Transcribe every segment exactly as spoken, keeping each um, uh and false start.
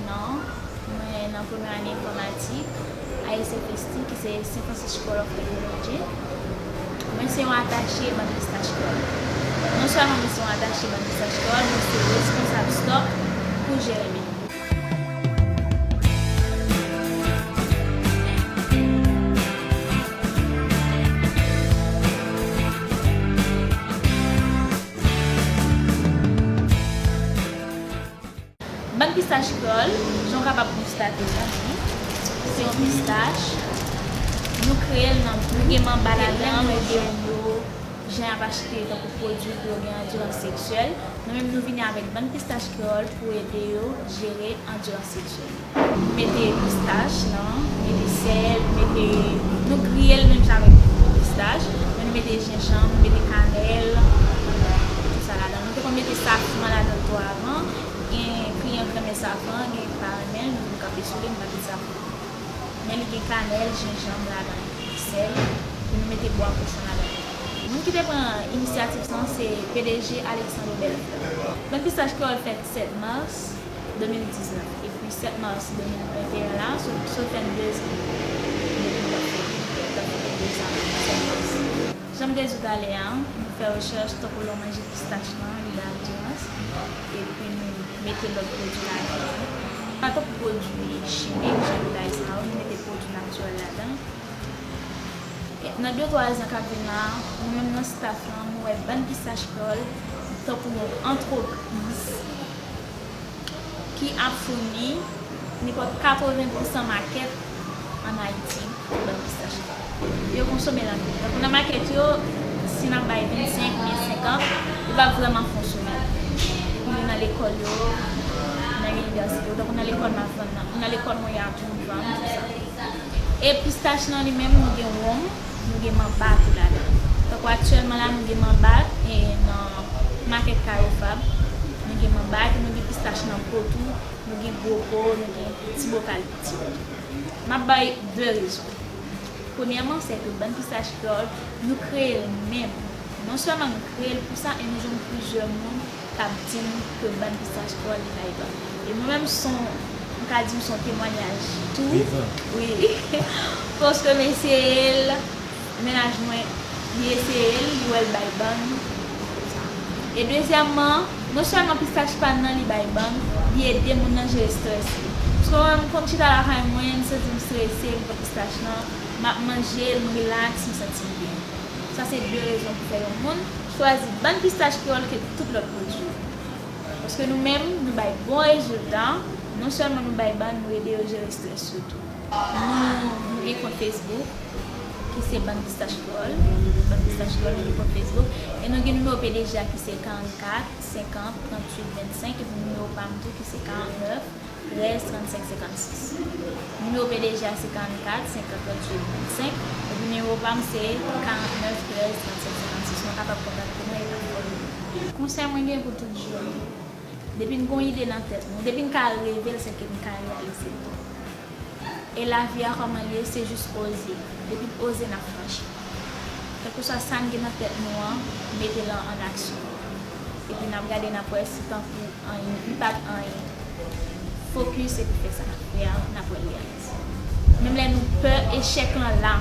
Nan, mwen nan premyè ane enfòmatik a S F S T, ki se Saint Francis School of Technology. Mwen se yon atache Bann Pistach Kreyòl. Non sèlman mwen se yon atache Bann Pistach Kreyòl, mwen se responsab stock pou jere meni. Bann Pistach Kreyòl, jan w kapab konstate la, se yon pistach. Nou kreye l nan, nou gen manba ladan, nou gen yo, jan y ap achte tankou pwodui pou yo gen andirans seksyèl. Nou menm, nou vini avèk Bann Pistach Kreyòl pou ede yo jere andirans seksyèl. Nou mete pistach nan, mete sèl, mete, nou griye l menm jan avèk pistach, men nou mete jenjanm, nou mete kanèl, tout sa ladan. Nou te konn mete safran ladan tou avan. Gen kliyan k renmen safran, gen k pa renmen l, nou, nou kanpe sou li, nou pa met safran. Men li gen kanèl, jenjanm ladan, sèl, epi nou mete bwa kochon ladan. Moun ki te pran inisyativ sa se P D G Alexandre Bellefleur. Bann Pistach Kreyòl fèt sèt mas de mil diznèf, epi sèt mas de mil venteyen la, sa, sa fè de zan depi nou t ap fete, nou t ap fete de zan sèt mas. Jan m te di w talè a, nou fè rechèch tankou lè w manje pistach lan, li bay andirans, epi nou mete lòt pwodui ladan. Pa tankou pwodui chimik, jan bagay sa yo, nou mete pwodui natirèl ladan. E nan de twa zan k ap vin la, nou menm nan staff lan, nou wè Bann Pistach Kreyòl tankou yon antrepriz ki ap founi nenpòt katreven pousan makèt ann Ayiti, Bann Pistach Kreyòl. Yo konsome l anpil. Tankou nan makèt yo, si n ap bay vennsenk oubyen senkant, yo p ap vrèman konsome l. Epi yo nan lekòl yo, nan inivèsite yo, tankou nan lekòl m ap vann nan, nan lekòl mwen y ap vann, tout sa. E pistach lan li menm, nou gen wonm, nou gen manba tou ladan. Tankou aktyèlman la, nou gen manba, e nan makèt Kayofab, nou gen manba, epi nou gen pistach nan po tou, nou gen gwo po, nou gen ti bokal piti. M ap bay de rezon. Premyèman, se ke Bann Pistach Kreyòl, nou kreye l menm. Non sèlman nou kreye l pou sa, e nou jwenn plizyè moun k ap di m ke Bann Pistach Kreyòl li bay bann. E mwen menm, se yon, m ka di w se yon temwayaj tou. Vivan. Wi. Paske m eseye l, mennaj mwen, li eseye l, li wè l bay bann. E dezyèmman, non sèlman pistach pa n nan li bay bann, li ede moun nan jere estrès li. Paske mwen menm, m konn chita lakay mwen, m santi m estrese, m pran pistach lan, m ap manje l, m rilaks, m santi m byen. Sa se de rezon pou fè yon moun chwazi Bann Pistach Kreyòl ke tout lòt pwodui. Paske nou menm, nou bay bon rezilta, non sèlman nou bay bann, nou ede yo jere estrès yo tou. Nou, nou gen kont Facebook, ki se Bann Pistach Kreyòl, Bann Pistach Kreyòl, nou gen kont Facebook, e nou gen nimewo P D G a ki se karannkat, senkant, tranntuit, vennsenk, epi nimewo pa m tou ki se karannèf, trèz, trannsenk, senkannsis. Nimewo P D G a se karannkat, senkant, tranntuit, vennsenk, epi nimewo pa m se karannèf, trèz, trannsenk, senkannsis. Nou kapab kontakte mwen epi fò nou. Konsèy mwen gen pou tout jèn, depi n gon ide nan tèt nou, depi n ka reve l, se ke n ka reyalize l tou. E lavi a kòman l ye, se jis oze. Depi n oze, n ap franchi. Kèlkeswa sa n gen nan tèt nou an, mete l an, an aksyon. Epi n ap gade, n ap wè si tankou anyen, li pa t anyen. Fokis epi fè sa n ap fè a, n ap wè l reyalize. Menm lè nou pè, echèk lan la.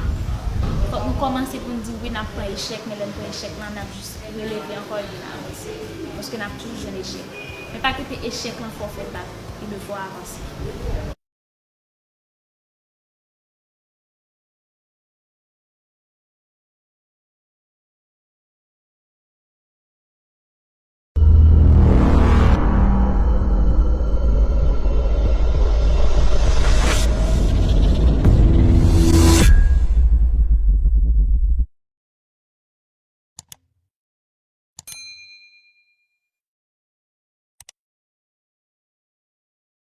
Fòk nou kòmanse pou n di wi, n ap pran echèk, men lè n pran echèk lan, n ap jis releve ankò epi n avanse. Paske n ap toujou jwenn echèk. Men pa kite echèk lan fè w fè bak, li dwe fè w avanse.